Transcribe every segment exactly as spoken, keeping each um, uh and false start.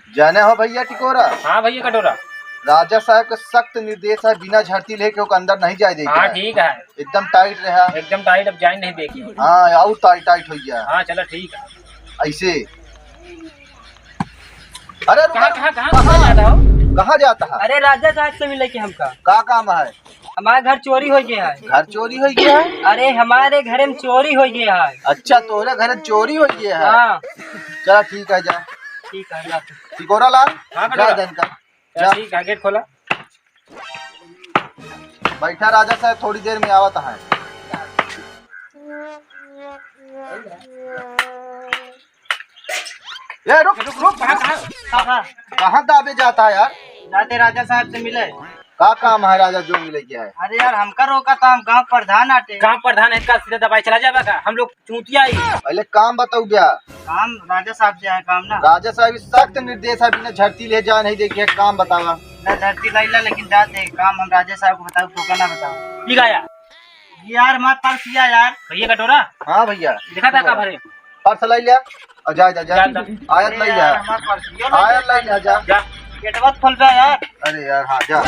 जाने हो भइया टिकोरा? हाँ भइया कटोरा। राजा साहब के सख्त निर्देश है, बिना झड़ती लेके ओके अंदर नहीं जाए देखे हाँ, है। ठीक है। एकदम टाइट रहा। एकदम टाइट, अब जाए नहीं देखे। हाँ, और टाइट, टाइट हो गया। हाँ, चलो ठीक है। ऐसे। अरे रुको, कहाँ, कहाँ, कहाँ, कहाँ? कहाँ जाता हो? कहाँ जाता है? अरे राजा साहब से मिले के हमका। का काम है? हमारे घर चोरी हो गया है। घर चोरी हो गया है? अरे हमारे घर में चोरी हो गया है। अच्छा, तोहरे घर में चोरी हो गया है? हाँ। चला ठीक है, जा। ठीक है, जा। टिकोरा लाल, हाँ, जा कटोरा। इनका। चल, जा। ठीक है, गेट खोला। बैठा राजा साहब, थोड़ी देर में आवत है। ए, रुक, रुक, रुक। कहाँ, कहाँ? कहाँ, कहाँ? कहाँ दाबे जाता है यार? जाते राजा साहब से मिले। का काम है राजा जो मिले क्या है? अरे यार, हमका रोका था, हम गांव प्रधान आटे। गांव प्रधान है, का सीधा दबाई चला जाबा का? हम लोग चूतिया ही। पहले काम बताओ क्या? काम राजा साहब से है, काम ना। राजा साहब सख्त निर्देश है, बिना झड़ती ले जा नहीं देखे, काम बतावा। ना झड़ती लाई ला, लेकिन जाते काम हम राजा साहब को बताओ, तो का ना बताओ। ठीक है यार। यार, मैं पर्स लिया यार। भैया कटोरा। हाँ भैया। देखा था का भरे? पर्स लाई लिया। और जा, जा, जा। जा, जा। आयत अरे लाई यार, लिया। हमार पर्स लिया ना। आयत लाई लिया, जा। जा। गेटवा खोल बे यार। अरे यार, हाँ, जा।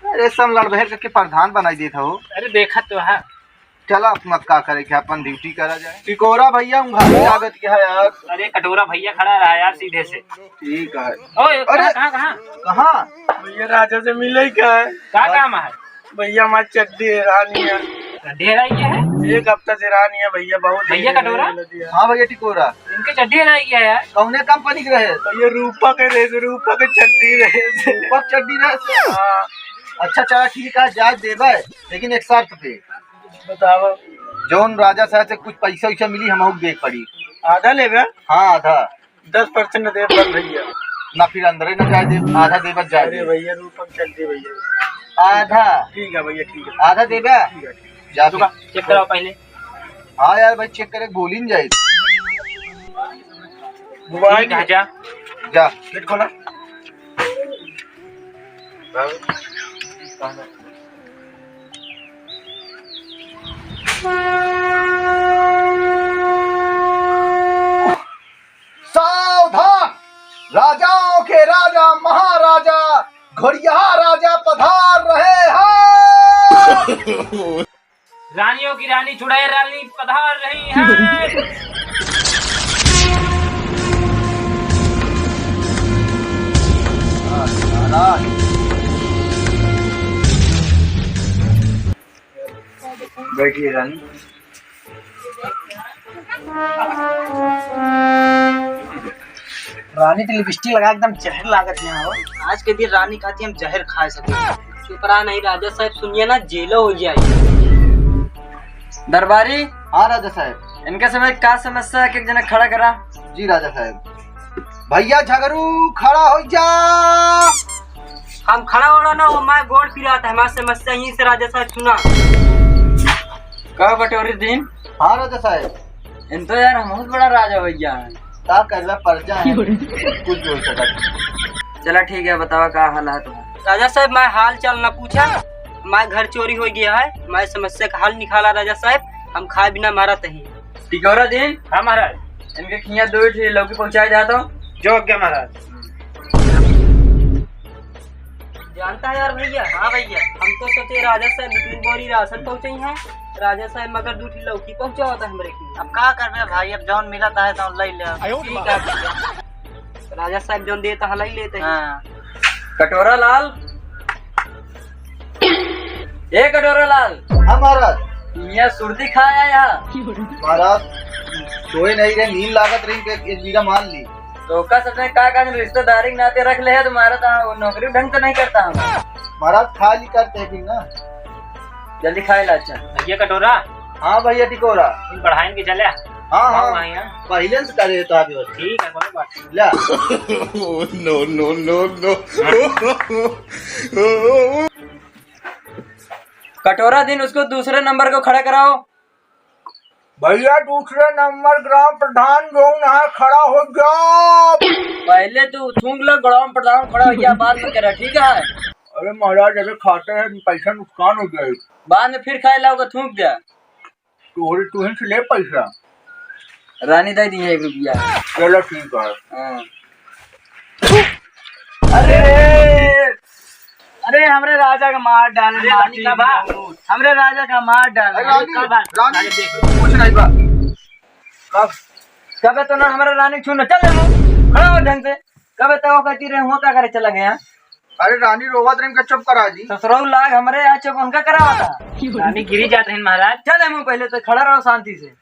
अरे, सब लड़बहेर करके प्रधान बनाई देत हो। अरे, देखा तो है। चला, अपना का करे के, अपन ड्यूटी करा जाए। टिकोरा भैया, उंघारी लागत के है यार। अरे, कटोरा भैया खड़ा रहा यार, सीधे से। ठीक है। ओए, अरे! कहाँ, कहाँ, कहाँ? कहाँ? भैया, राजा से मिले क्या है? का काम है? भैया, हमार चड्डी हेरानी है। चड्डी हेराई है? एक हफ्ता से हेरानी है भैया, बहुत भैया देर कटोरा? लगी है। हाँ भैया टिकोरा। इनके चड्डी हेराई है यार। कौने कंपनी के रहे? भैया, रूपा के रहे, रूपा के चड्डी रहे। रूपा के चड्डी रहे? हाँ। अच्छा, चला ठीक है, जाए देबे, लेकिन एक शर्त पे। बतावा। जौन राजा साहब से कुछ पैसा वैसा मिली, हम देख पड़ी। आधा लेबे? हाँ, आधा। दस परसेंट दे बस भैया। ना फिर अंदर ही ना जाए दे, आधा दे बस जाए अरे दे। भैया, रूपक चल दे भैया। आधा। ठीक है भैया, ठीक है। आधा देबे? ठीक है, ठीक है। जा दुकान फिर। चेक कराओ पहले। हाँ यार भाई, चेक करे, भूल ही नहीं जाए। मोबाइल ठीक है, जा। जा। गेट खोला। सावधान! राजाओं के राजा महाराजा घोड़िया राजा पधार रहे हैं। रानियों की रानी चुड़ैल रानी पधार रही हैं। महाराज। बैठिए रानी। रानी तो लिपस्टिक लगा एकदम जहर लागत है हो। आज के दिन रानी खाती हम जहर खा सके। चुप रहा नहीं राजा साहब, सुनिए ना, जेलो हो जाए। दरबारी। हाँ राजा साहब। इनके समय का समस्या है कि एक जना खड़ा करा। जी राजा साहब। भैया झगरू खड़ा हो जा। हम खड़ा ओड़ा ना हो, मैं गोड़ पिरात है, हमारी समस्या यहीं से राजा साहब सुना। कहो बटोरी दीन। हाँ राजा साहब। इन तो यार हम बहुत बड़ा राजा हो गया है। का करबा, परजा है, कुछ बोल सकत। चला ठीक है, बतावा का हाल है तुम्हारा? राजा साहब, मैं हाल चाल ना पूछा, मैं घर चोरी हो गया है, मैं समस्या का हल निकाला राजा साहब, हम खाए बिना मारा तही। टिकोरा दीन। हाँ महाराज। इनके खिया दो इडली लौकी पहुँचाए जाता हूँ। जो आज्ञा महाराज। जानता है यार भैया। हाँ भैया। हम तो सोचे राजा साहब दो तीन बोरी राशन पहुँचाई हैं, राजा साहब मगर दो ठो लौकी पहुँचावत है हमरे की। अब का करबे भाई, अब जौन मिलत है तौन ले ले। ठीक है भैया। राजा साहब जौन देता है ले लेते हैं। हाँ। कटोरा लाल, ए कटोरा लाल। हाँ महाराज। यहाँ सुरती खाया यहाँ। महाराज, सोए नहीं रहे, नींद लागत रही कि एक बीघा मान ली। तो का सबने का का रिश्तेदारी के नाते रख ले है तुम्हारा, तो नौकरी ढंग से नहीं करता हूँ। महाराज, खा ली करते हैं फिर ना। जल्दी खाए ला। अच्छा भैया कटोरा। हाँ भैया टिकोरा। तुम पढ़ाई के चले? हाँ, हाँ। पहले से करे तो अभी। ठीक है, कोई बात नहीं। ला। No, no, no, no। कटोरा दीन, उसको दूसरे नंबर को खड़ा कराओ। भैया, दूसरे नंबर ग्राम प्रधान जौन है, खड़ा हो जाओ। पहले तू थूक ले, ग्राम प्रधान खड़ा हो गया, बाद में करा, ठीक है? अरे महाराज, अबे खाते हैं, पैसा नुकसान हो जाए। बाद में फिर खाए लाओगे, थूक दे। तोहरे तुहन से ले पैसा। रानी दे दी है एक रुपया। चलो ठीक है। हाँ। अरे, अरे, हमरे राजा का मार डाले, रानी का बा? हमरे राजा का मार डाले। अरे रानी, रानी, कुछ नहीं बा। कब, कबे तो ना हमारा रानी छूना, चल ले मुँह, खड़ा हो ढंग से। कबे तो वो कहती रहे, हुआ का करे चला गया? अरे रानी रोवत रही, इनका चुप करा दी। ससुराल लाग हमरे यहाँ चुप उनका करावा था। रानी गिरी जात रही महाराज। चल ले मुँह, पहले तो खड़ा रहो शांति से।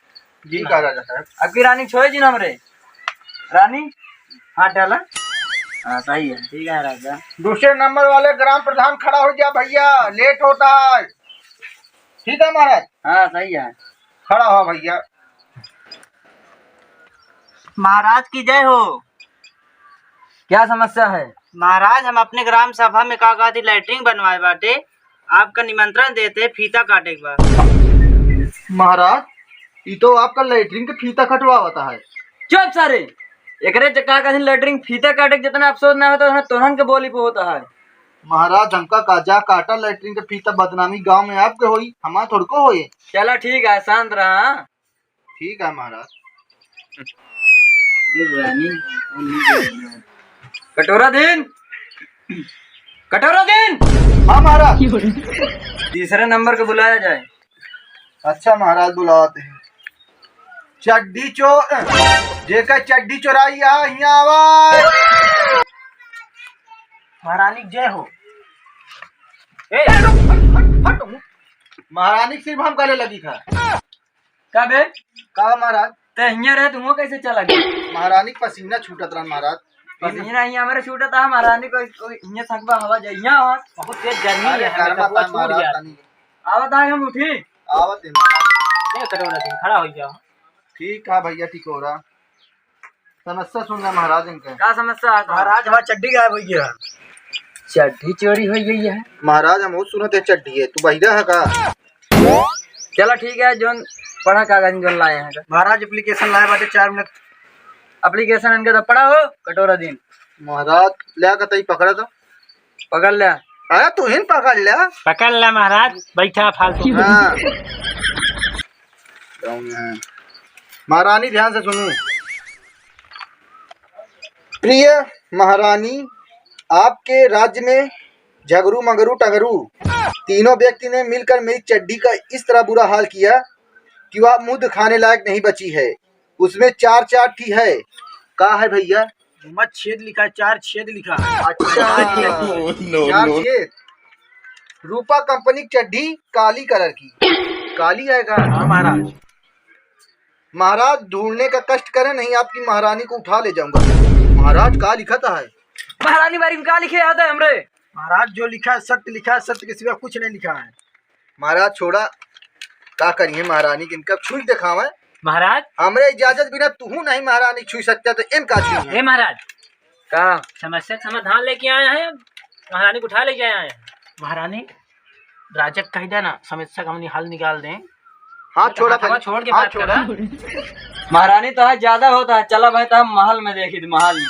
ठीक है राजा साहब। अब की रानी छोड़े जी ना हमरे। रानी, हाथ डाला। हाँ, सही है। ठीक है राजा। दूसरे नंबर वाले ग्राम प्रधान खड़ा हो जा भैया, लेट होता है। ठीक है महाराज। हाँ, सही है। खड़ा हो भैया। महाराज की जय हो। क्या समस्या है? महाराज, हम अपने ग्राम सभा में का कहती लैट्रिन बनवाए बाटे, आपका निमंत्रण देते, फीता काटे के बा। महाराज, ई तो आपका लैट्रिन के फीता कटवावत है। चुप सारे, एकरे ज-, का कहती लैट्रिन फीता काटे के जितना अफसोस ना होता, उतना तोहन के बोली पे होता है। महाराज, हमका का जा काटा लैट्रिन के फीता, बदनामी गांव में आपके होई, हमार थोड़को होई। चला ठीक है, शांत रहा। ठीक है महाराज। ये रानी, कटोरा दिन, कटोरा दिन। हाँ महाराज। तीसरे नंबर को बुलाया जाए। अच्छा महाराज, बुलाते हैं। चड्डी चोर, जेकर चड्डी चोराई है, हियाँ आवा। महारानी की जय हो। ए, हट, हट, हट। महारानी के सिर्फ हम गले लगी था। का बे? का महाराज? ते हियाँ रहे, तुमको कैसे चला गया? महारानी के पसीना छूटत रहन महाराज। पसीना ही हमारे छूटत है, महारानी को, को हियाँ सकबा हवा जाए, हियाँ आवा। बहुत तेज गर्मी अरे है, गर्मा हमें तो पा छूट महाराज गया। तनी। आवत आए हम उठी। आवत है महाराज। ए, कटोरा दिन, खड़ा हो जाओ। ठीक है भैया टिकोरा। समस्या सुन ले महाराज इनके। का समस्या है? महाराज, हमार चड्डी गायब हो गया। चड्डी चोरी हो गई है। महाराज, हम वो सुनत है चड्डी है, तू बहिरा है का? चला ठीक है, जोन पढ़ा कागज जोन लाए हैं। महाराज, application लाए बाटे, चार मिनट। Application इनके तो पढ़ा हो, कटोरा दिन। महाराज, ले कतई पकड़ा तो। पकड़ ले। अरे, तू ही पकड़ ले। पकड़ ले महाराज, बैठा फालतू। हाँ। महारानी, ध्यान से सुनो। प्रिय महारानी, आपके राज्य में झगरू, मगरू, टगरू तीनों व्यक्ति ने मिलकर मेरी चड्डी का इस तरह बुरा हाल किया कि वह मुद्द खाने लायक नहीं बची है। उसमें चार चार ठी है। का है भैया? ओमा छेद लिखा है, चार छेद लिखा है। अच्छा। No, no, चार no। छेद। रूपा कंपनी की चड्डी, काली colour की। काली है का? हाँ महाराज। महाराज, ढूंढने का कष्ट करें, नहीं आपकी महारानी को उठा ले जाऊंगा। महाराज, का लिखत है? महारानी बारे में का लिखे आता है हमरे? महाराज, जो लिखा है सत्य लिखा है, सत्य के सिवा कुछ नहीं लिखा है। महाराज, छोड़ा, का करिए महारानी के, इनका छुई देखावे। महाराज। हमरे इजाजत बिना तुहू नहीं महारानी छुई सकता, तो इनका छुई। हे महाराज। का? समस्या का समाधान लेके आया है, महारानी को उठा लेके आया है। महारानी, राजा के कह देना, समस्या का हमनी हल निकाल दें। हाँ, छोड़ा हथवा पहले। छोड़ के हाँ, बात छोड़ा। करना। महारानी तो आज ज्यादा होता है, चला भाई, तो हम महल में देखी थी, महल में।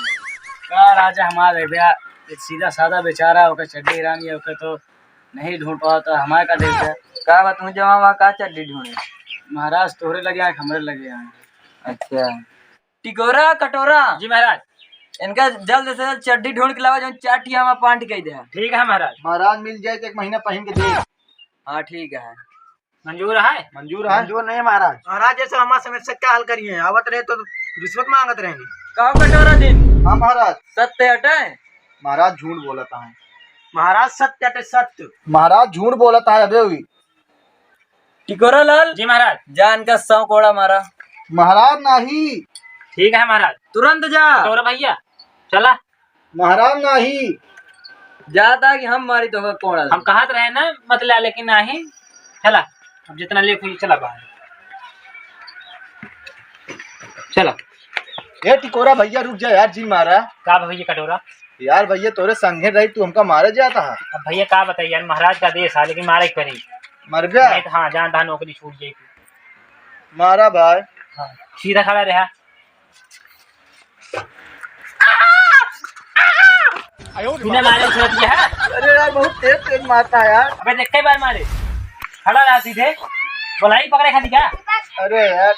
का राजा हमारे भैया, एक सीधा साधा बेचारा, ओकर चड्डी रानी है, ओकर तो नहीं ढूंढ पावा, तो हमारे का देखते? का बात, तुम जमा वहाँ का चड्डी ढूंढे? महाराज, तोहरे लगे आए, हमरे लगे आए। अच्छा। टिकोरा, कटोरा। जी महाराज। इनका जल्द से जल्द चड्डी ढूंढ के लावा, जौन चार ठिया में पांट कह दे। ठीक है महाराज। महाराज, मिल जाए तो एक महीना पहन के दे। हाँ, ठीक है। मंजूर है? मंजूर है। मंजूर नहीं है महाराज। महाराज, जैसे हमारे समस्या का हल करिए, आवत रहे तो रिश्वत मांगत रहे। कहो कटोरा दिन। हाँ महाराज। सत्य हटे? महाराज, झूठ बोलत है। महाराज, सत्य हटे, सत्य। महाराज, झूठ बोलत है अबे भी। टिकोरा लाल। जी महाराज। जा इनका सौ कोड़ा मारा। महाराज, नहीं। ठीक है महाराज। तुरंत जा। कटोरा भैया, चला। महाराज, नहीं। जाता कि हम मारी तो कोड़ा। हम कहत रहे ना, मत ला, लेकिन नहीं। चला, अब जितना ले खुल, चला बाहर। चला। ए टिकोरा भैया, रुक जा यार, जी मारा। का भैया कटोरा? यार भैया, तोरे संगे रही, तू हमका मारे जाता है। अब भैया का बताई यार, महाराज का आदेश है, लेकिन मारे के पड़ी। मर गया? नहीं तो हाँ, जान था नौकरी छूट जाएगी। मारा भाई। हाँ, सीधा खड़ा रहा। बिना मारे छोड़ दिया है। अरे यार, बहुत तेज तेज मारता है यार। अबे देख, कई बार मारे। खड़ा रहा सीधे। बोलाई पकड़े खाली का? अरे यार।